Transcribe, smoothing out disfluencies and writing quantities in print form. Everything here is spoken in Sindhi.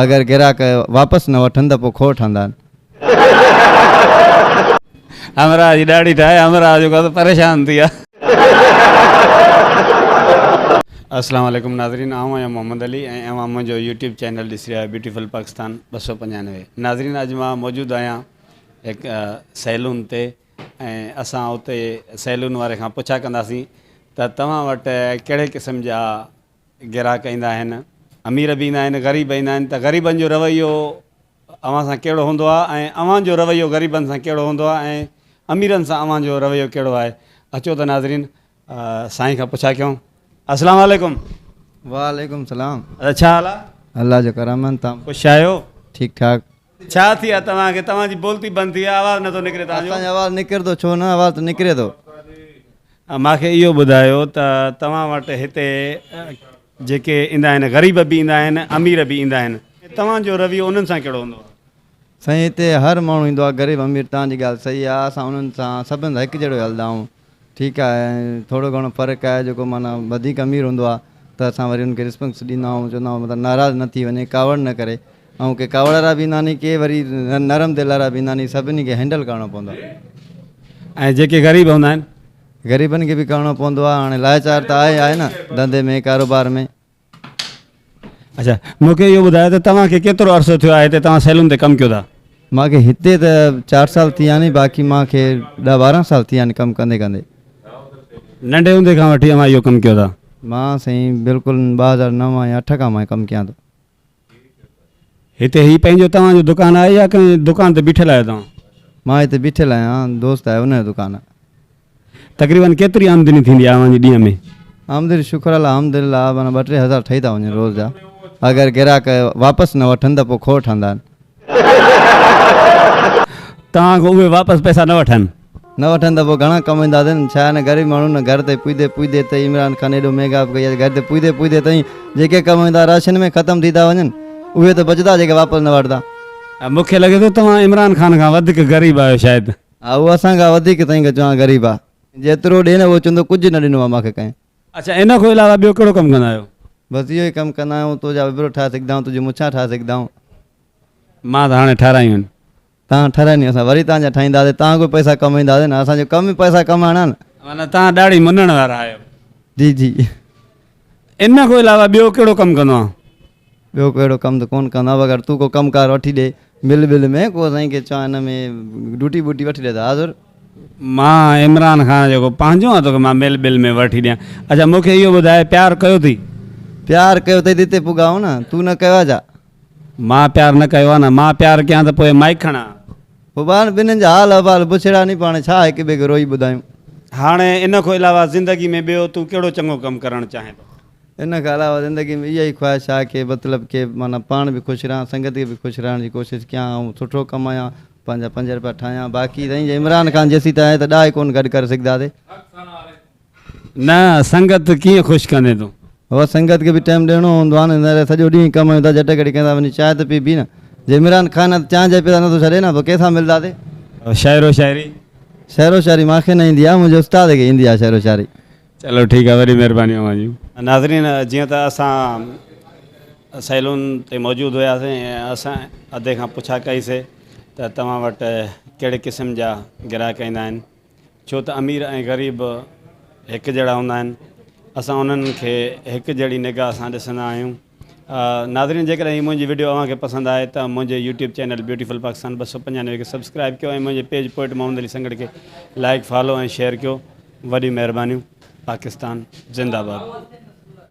اگر گراهڪ واپس نه وٺن ته پوء کوڙ ٺهندا آهن. همراهه جي ڏاڙهي ٺاهي همراهه جيڪو آهي سو پريشان ٿي ويا. السلام عليڪم ناظرين آئون آهيان محمد علي ۽ اوهان منهنجو يوٽيوب چينل ڏسي رهيا آهيو بيوٽيفل پاڪستان 295 ناظرين اڄ مان موجود آهيان هڪ سيلون تي ۽ اسان اتي سيلون واري کان پڇا ڪنداسين ته توهان وٽ ڪهڙي قسم جا گراهڪ ايندا آهن، امير به ايندا آهن، غريب ايندا آهن ته غريبن جو رويو اوهان سان ڪهڙو هوندو آهي ۽ اوهان جو رويو غريبن سان ڪهڙو هوندو آهي ۽ اميرن سان اوهان جو رويو ڪهڙو آهي. اچو ته ناظرين سائين کان پڇا ڪيون. السلام عليڪم. وعليڪم السلام. ادا ڇا حال آ؟ الله جو ڪرم آهي تان خوش آهيو؟ ٺيڪ ٺاڪ. ڇا ٿي آ توهان کي توهان جي بولتي بند ٿي آ آواز نٿو نڪري توهان جو. اسان جو آواز نڪري ٿو ڇو نه آواز ته نڪري ٿو. مان کي اهو ٻڌايو ته توهان وٽ هتي جيڪي ايندا آهن غريب به ايندا آهن امير به ايندا آهن توهان جو رويو انهن سان ڪهڙو هوندو آهي؟ سائين هتي هر ماڻهو ايندو آهي غريب امير توهان جي ڳالهه صحيح آهي اسان انهن سان سڀن سان هڪ جهڙو ئي هلندا آهيون ٺيڪ آهي ۽ ٿورو گهڻو فرق آهي جيڪو معنيٰ وڌيڪ امير هوندو آهي ته اسان وري ان کي رسپنس ڏيندا آهيون چوندا آهيون مطلب ناراض نه ٿي وڃي ڪاوڙ نه ڪري ۽ ڪي ڪاوڙ وارا به ايندا آهن ڪي وري نرم دل وارا به ايندا آهن سڀني کي هينڊل ڪرڻو پوندو آهي. ۽ جيڪي غريب هوندا آهن؟ غريبن کي به ڪرڻو پوندو آهي هاڻي لاچار ته آهي آهي نه ڌنڌي ۾ ڪاروبار ۾. اڇا مون کي اهو ٻڌايو ته توهان کي ڪيترو عرصو ٿيو آهي هتي توهان سيلون تي ڪم ڪيو ٿا؟ مان کي هتي ته چار سال ٿي ويا آهن باقي مان کي ڏهه 12 سال ٿي ويا آهن ڪم ڪندي ڪندي. ننڍي هوندي کان وٺي اوهان اهو ڪم ڪيو ٿا؟ مان سائين بلڪل 2009 يا 8 کان مان ڪم ڪيان ٿو. هتي هي پنهنجو توهان جو دڪان آهي يا ڪنهن دڪان تي بيٺل آهيو توهان؟ مان هتي بيٺل آهيان دوست آهي ان جو دڪان آهي. تقريبن ڪيتري آمدني ٿيندي آهي اوهان جي ڏينهن ۾؟ آمدني شڪر الحمد لله معنيٰ ٻه ٽي هزار ٺهي ٿا وڃن روز جا اگر گراهڪ واپس نه وٺن ته پوء کوڙ ٺهندا آهن. توهان کان اهي واپس پئسا نه وٺن؟ نه وٺن ته پوء گهڻا ڪمائينداسين ڇا آهي نه غريب ماڻهو نه گهر تي پوئدي پوئدي تئين عمران خان ايڏو مهنگائپ ڪئي آهي گهر تي پوئدي پوئدي تئين جيڪي ڪمائيندا راشن ۾ ختم ٿي ٿا وڃن اهي ته بچدا جيڪي واپس نه وٺندا. مون کي لڳي ٿو توهان عمران خان کان وڌيڪ غريب آهيو شايد. ها اهو اسان کان وڌيڪ تئين کي چوان غريب آ جيترو ڏي نه اهو چوندو ڪجهه نه ڏنو آ مان کي ڪنهن. اڇا ان کان علاوه ٻيو ڪهڙو ڪم ڪندا آهيو؟ بس اهو ئي ڪم ڪندا آهيون تنهنجا وبرو ٺاهي سگهندا آهيون تنهنجون مڇان ٺاهي سگهندا آهيون. مان ته هاڻي ٺارايون آهن. توهان ٺهرائينيون اسان وري توهان جا ٺاهينداسين توهان ڪو پئسا ڪمائينداسين نه اسان جو ڪم ئي پئسا ڪمائڻ آهي نه. معنيٰ توهان ڏاڙهي منڻ وارا آهيو. جي جي. ان کان علاوه ٻيو ڪهڙو ڪم ڪندو آهين؟ ٻيو ڪهڙو ڪم ته ڪونه ڪندو آهيان بغير تون ڪو ڪم ڪار وٺي ڏي مل ٻل ۾ ڪو سائين کي چوان هن ۾ ڊيوٽي ٻوٽي وٺي ڏي ته حاضر. مان عمران خان جيڪو پنهنجو آهيان توکي مان مل ٻل ۾ وٺي ڏيان. اڇا مون کي اهو ٻڌاء پيار ڪيو اٿئي؟ پيار ڪيو اٿئي ته هتي پڳا آهيون نه تون نه ڪيو آهي ڇا؟ مان پيار نه ڪيو آ نه مان پيار ڪيان ته پوء مائيڪ کڻان. پوء پاڻ ٻنهين جا حال احوال بڇڙا ني پاڻ ڇا هڪ ٻئي کي روئي ٻڌايون. هاڻي ان کان علاوه زندگي ۾ ٻيو تون ڪهڙو چڱو ڪم ڪرڻ چاهين ٿو؟ ان کان علاوه زندگي ۾ اها ئي خواهش آ ڪي مطلب ڪي معنيٰ پاڻ به خوش رهان سنگت کي به خوش رهڻ جي ڪوشش ڪيان ۽ سٺو ڪمايان پنهنجا پنج رپيا ٺاهيان باقي سائين جي عمران خان جيسين تائين آهي ته ڏاهه ئي ڪونه گڏ ڪري سگهنداسين. نه سنگت ڪيئن خوش ڪندين تون؟ هو سنگت کي به ٽائيم ڏيڻو هوندو آهي نه نه سڄو ڏينهن ڪم ٿا جهٽ گهڙي ڪنهن سان وڃي چانهه ته پيبي نه جي عمران خان چانهه جا پيسا نٿو ڇڏي نه پوء ڪنهن سان ملنداسين. شعر و شاعري؟ شعر و شاعري مان کي نه ايندي آهي منهنجي استاد کي ايندي آهي شعر و شاعري. چلو ٺيڪ آهي وڏي مهرباني اوهان جي. ناظرين جيئن ته اسان سيلون تي موجود هياسين ۽ اسان ادي کان پڇا ڪئي سي ته توهان وٽ ڪهڙي قسم جا گراهڪ ايندا آهن ڇو ته امير ۽ غريب هڪ جهڙا هوندا آهن. اسان انهن کي هڪ جهڙي نگاهه سان ڏسندا آهيون. ناظرين جيڪڏهن هي منهنجي وڊيو اوهان کي پسند آئي ته منهنجي يوٽيوب چينل بيوٽيفل پاڪستان 295 کي سبسڪرائب ڪيو ۽ منهنجي پيج پوئٽ محمد علي سنگهڙ کي لائيڪ فالو ۽ شيئر ڪيو. وڏي مهربانيون. پاڪستان زنده باد.